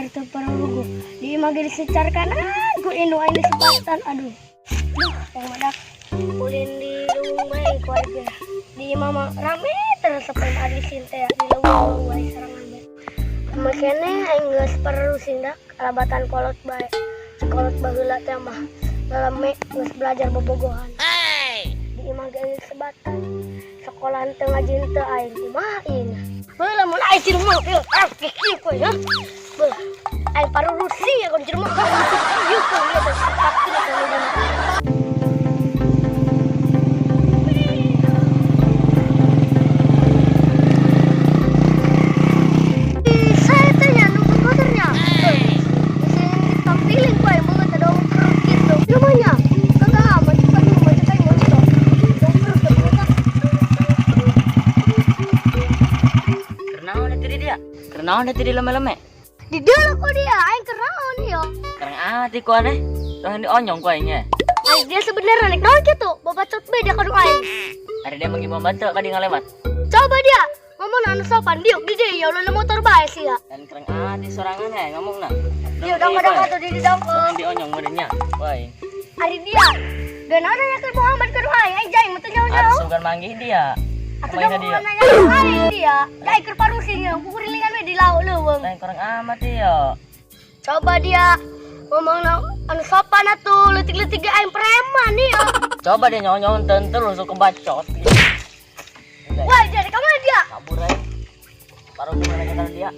Dasar teu pararuguh. Di imah ge disecarkan ku indung aing disebatan, aduh. Duh, yang madak ulin di leuweung bae ku aing ge. Di imah mah rame terus sampai arisin teh di leuweung bae sarangan bae. Makanya aing geus pararusing dak kalabatan kolot bae. Kolot baheula teh mah lalame geus belajar bobogohan. Di imah ge sebatan. Sekolah teu ngaji teu aing kumaha ieu nya. Heuh, lamun aing di rumah ieu, ah kieu ku ya. Beuh, aing parurusing ya kun di rumah. Ieu ku ieu teh pasti teh. Saya tanya nunggu motornya. Bisa ditampilin ku aing banget ada perut gitu. Namanya kagak amat kan rumah cek aing motor. Dongker teh banget. Kenaon itu dia? Kenaon itu di leme-leme? Di dalam kok dia, aing kenaon ya. Kerang ati ku aneh. Tuh di onyong ku aing ya. Aing dia sebenarnya naik naon gitu, babacot be dia kanu aing. Ada dia mengimbau batu kadi ngalewat. Coba dia ngomong anu sopan dia di dia ya ulah motor bae sih ya. Dan kerang ati sorangan ya ngomong na. Dia udah kadang atuh di dong. Di onyong meureunnya. Woi. Ari dia. Dan ada yang ke Muhammad kanu aing, aing jaing mah teu nyaho-nyaho. Atuh sugan manggih dia. Atuh Kumaha dong dia? Nanya ke aing dia. Jaing keur parusing ya, kukurilingan we di lauk leuweung. Lain kurang amat dia. Coba dia ngomong anu sopan atuh, leutik-leutik ge aing preman nih ya. Coba dia nyaho-nyaho terus kebacot. Wah, jadi kamu dia. Kabur aja. Baru gimana kata dia.